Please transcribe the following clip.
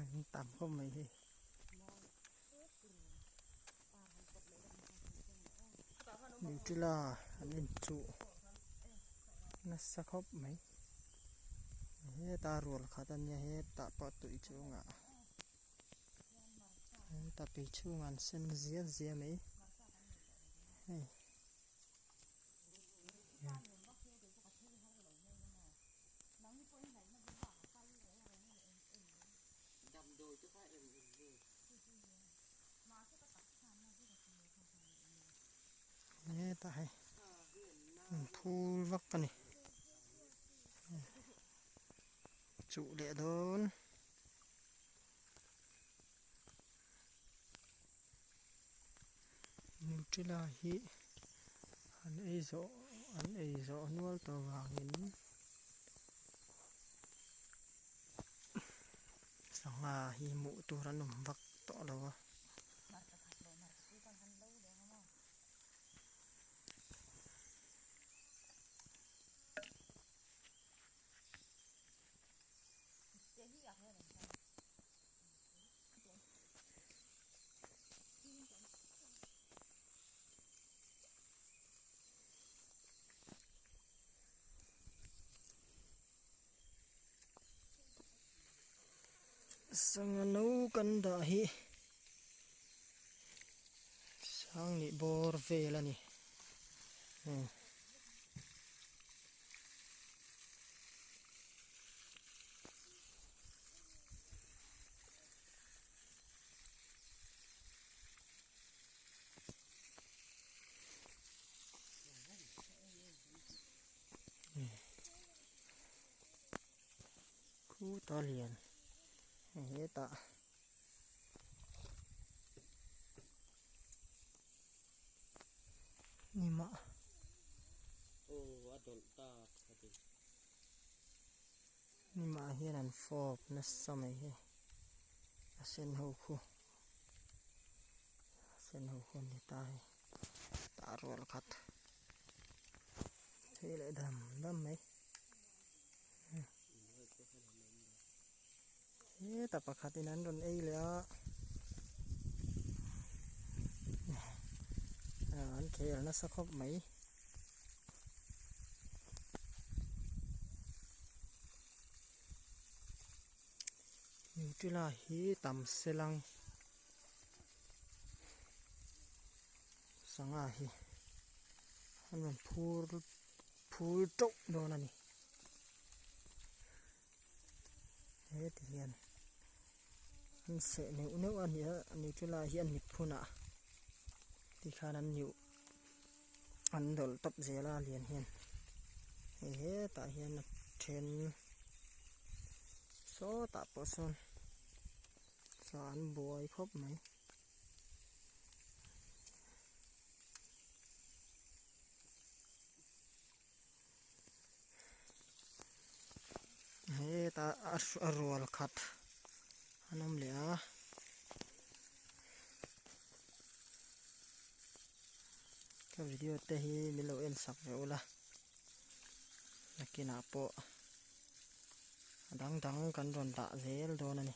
An tam khawp mai hei. Nutella an inchuh nasa khawp mai. Heta rual khat a nia hetah pawh tui chungah heta tui chhungah an sen zia zia mai hei. Hetah hei phul vak a ni chuh leh dawn. Nutella hi an ei zawh an ei zawh nual tawh vangin sangha hi hmuh tur an awm vak tawh lo a. Sangha no kan dah hi sang leh bawr vel a ni. Khuta lian hetah ni mah. Aw a dawlh ta ka ti. Nimah hian an fawp nasa mai hei a sen ho khu a sen ho khu an ni ta hei tah rual khat thei leh dam dam mai hetah pakhat in an rawn ei leh a an khel nasa khawp mai. Nutella hi tam selang sangha hi an rawn phur phur teuh dawn a ni heti hian an seh neuh neuh a ni a Nutella hi an mit phunah tikhan an neuh. An dawlh tawp zel a lian hian hei hetah hian a then sawtah pawh sawn saw an buai khawp mai. Hetah a rual khat an awm leh a. Ka video te hi min lo en sak ve ula nakinah pawh a dang dang kan rawn dah zel dawn a ni.